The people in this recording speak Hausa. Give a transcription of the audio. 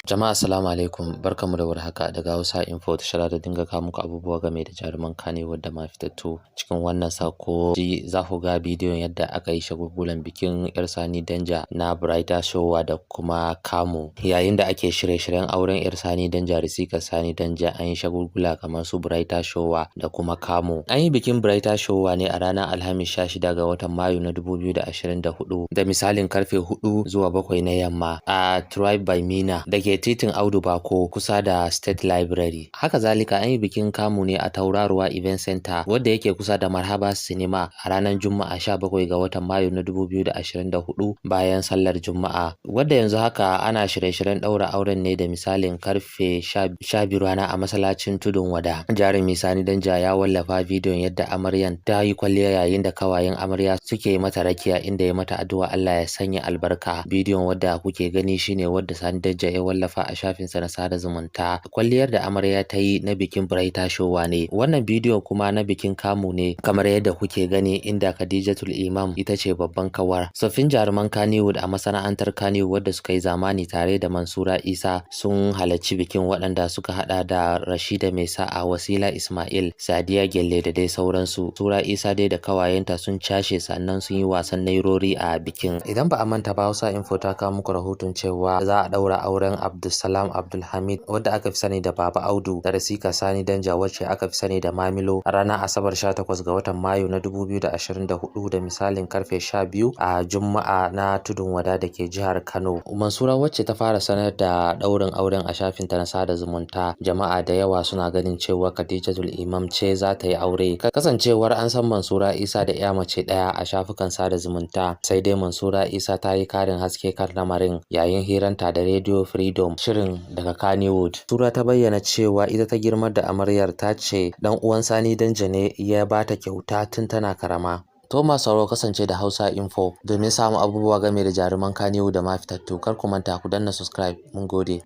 Jama'a, assalamu alaikum, barkamu da warhaka daga Hausa Info, tashar da dinga kawo muku abubuwa game da jaruman Kannywood da ma fitattu. Cikin wannan sako za ku ga bidiyon yadda aka yi shagulgulan bikin yar Sani Danja na bridal shower da kuma kamu. Yayin da ake shirye-shiryen auren yar Sani Danja, Risika Sani Danja, an yi shagulgula kamar su bridal shower da kuma kamu. An yi bikin bridal shower ne a ranar Alhamis, 16 ga watan Mayu na 2024, da misalin karfe 4 zuwa 7 na yamma a Tribe by Mina da ke titin Audu Bako, kusa da State Library. Haka zalika, an yi bikin kamu ne a Tauraruwa Event Center wadda yake kusa da Marhaba Cinema a ranar Juma'a, 17 ga watan Mayu na 2024, bayan sallar Juma'a. Wadda yanzu haka ana shirye-shiryen ɗaura auren ne da misalin karfe 12 rana a masallacin Tudun Wada. Jarumi Sani Danja ya wallafa bidiyon yadda amaryan ta yi kwalliya yayin da kawayen amarya suke mata rakiya, inda ya mata addu'a Allah ya sanya albarka. Bidiyon wadda kuke gani shine wadda Sani Danja ya wallafa a shafinsa na sada zumunta. Kwalliyar da amarya ta yi na bikin bridal shower ne. Wannan bidiyon kuma na bikin kamu ne kamar yadda kuke gani, inda Khadijatul Imam ita ce babban kawar. Tsoffin jaruman Kannywood a masana'antar Kannywood wadda suka yi zamani tare da Mansura Isa sun halarci bikin, waɗanda suka hada da Rashida Mai Sa'a, Wasila Ismail, Sadiya Gelle da dai sauransu. Mansura Isa dai da kawayenta sun cashe, sannan sun yi wasan nairori a bikin. Idan ba a manta ba, Hausa Info ta kawo muku rahoton cewa za a ɗaura auren Abdulsalam Abdulhamid, wadda aka fi sani da Baba Audu, da Rasika Sani Danja, wacce aka fi sani da Mamilo, a ranar Asabar, 18 ga watan Mayu na 2024, da misalin karfe 12 a Juma'a na Tudun Wada da ke jihar Kano. Mansura, wacce ta fara sanar da ɗaurin auren a shafinta na sada zumunta, jama'a da yawa suna ganin cewa Khadijatul Imam ce za ta yi aure. Kasancewar an san Mansura Isa da 'ya mace ɗaya a shafukan sada zumunta, sai dai Mansura Isa ta yi karin haske kan lamarin yayin hiranta da Radio Freedom, shirin daga Kannywood. Mansura ta bayyana cewa ita ta girmar da amaryar, ta ce dan uwan Sani Danja ne ya bata kyauta tun tana karama. To masu sauraro, kasance da Hausa Info domin samun abubuwa game da jaruman Kannywood da ma fitattu. Kar ku manta ku danna subscribe. Mun gode.